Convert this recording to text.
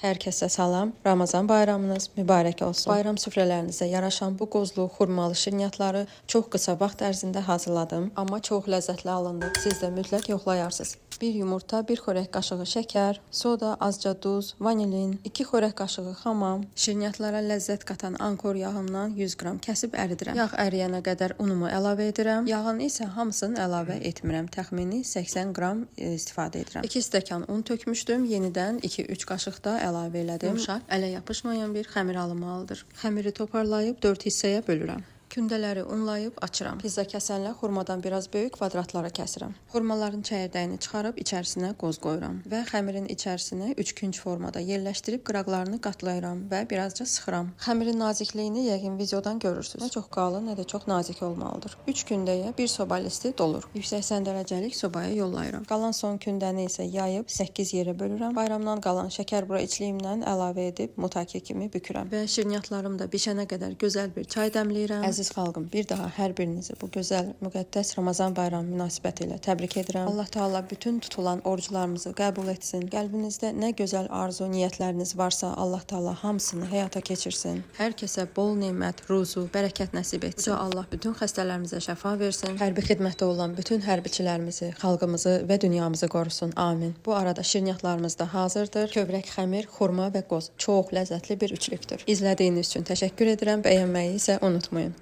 Hər kəsə salam, Ramazan bayramınız mübarək olsun. Bayram süfrələrinizə yaraşan bu qozlu, xurmalı şirniyyatları çox qısa vaxt ərzində hazırladım, amma çox ləzzətli alındı. Siz də mütləq yoxlayarsınız. 1 yumurta, 1 xörək qaşığı şəkər, soda, azca duz, vanilin, 2 xörək qaşığı xamam, şirniyyatlara ləzzət qatan ankor yağından 100 qram kəsib əridirəm. Yağ əriyənə qədər unumu əlavə edirəm. Yağın isə hamısını əlavə etmirəm. Təxmini 80 qram istifadə edirəm. 2 stəkan un tökmüşdüm. Yenidən 2-3 qaşıq da əlavə elədim. Yumşaq, ələ yapışmayan bir xəmir alınmalıdır. Xəmiri toparlayıb 4 hissəyə bölürəm. Kündələri unlayıb açıram. Pizza kəsənlə xurmadan biraz böyük kvadratlara kəsirəm. Xurmaların çəyirdəyini çıxarıb içərisinə qoz qoyuram və xəmirin içərisinə üçkünc formada yerləşdirib qıraqlarını qatlayıram və birazca sıxıram. Xəmirin nazikliyini yəqin videodan görürsüz. Nə çox qalın, nə də çox nazik olmalıdır. 3 kündəyə bir soba listi dolur. 180 dərəcəlik sobaya yollayıram. Qalan son kündəni isə yayıb 8 yerə bölürəm. Bayramdan qalan şəkərbura içliyimdən əlavə edib mutaki kimi bükürəm. Və şirniyyatlarım da bişənə qədər gözəl bir çay dəmləyirəm. Əziz xalqım, bir daha hər birinizi bu gözəl, müqəddəs Ramazan bayramı münasibətilə təbrik edirəm. Allah Taala bütün tutulan oruclarımızı qəbul etsin. Qəlbinizdə nə gözəl arzu, niyyətləriniz varsa, Allah Taala hamısını həyata keçirsin. Hər kəsə bol nemət, ruzu, bərəkət nəsib etsin. Uca Allah bütün xəstələrimizə şəfa versin. Hərbi xidmətdə olan bütün hərbiçilərimizi, xalqımızı və dünyamızı qorusun. Amin. Bu arada şirniyyatlarımız da hazırdır. Kövrək xəmir, xurma və qoz çox ləzzətli bir üçlükdür. İzlədiyiniz üçün təşəkkür edirəm. Bəyənməyi isə unutmayın.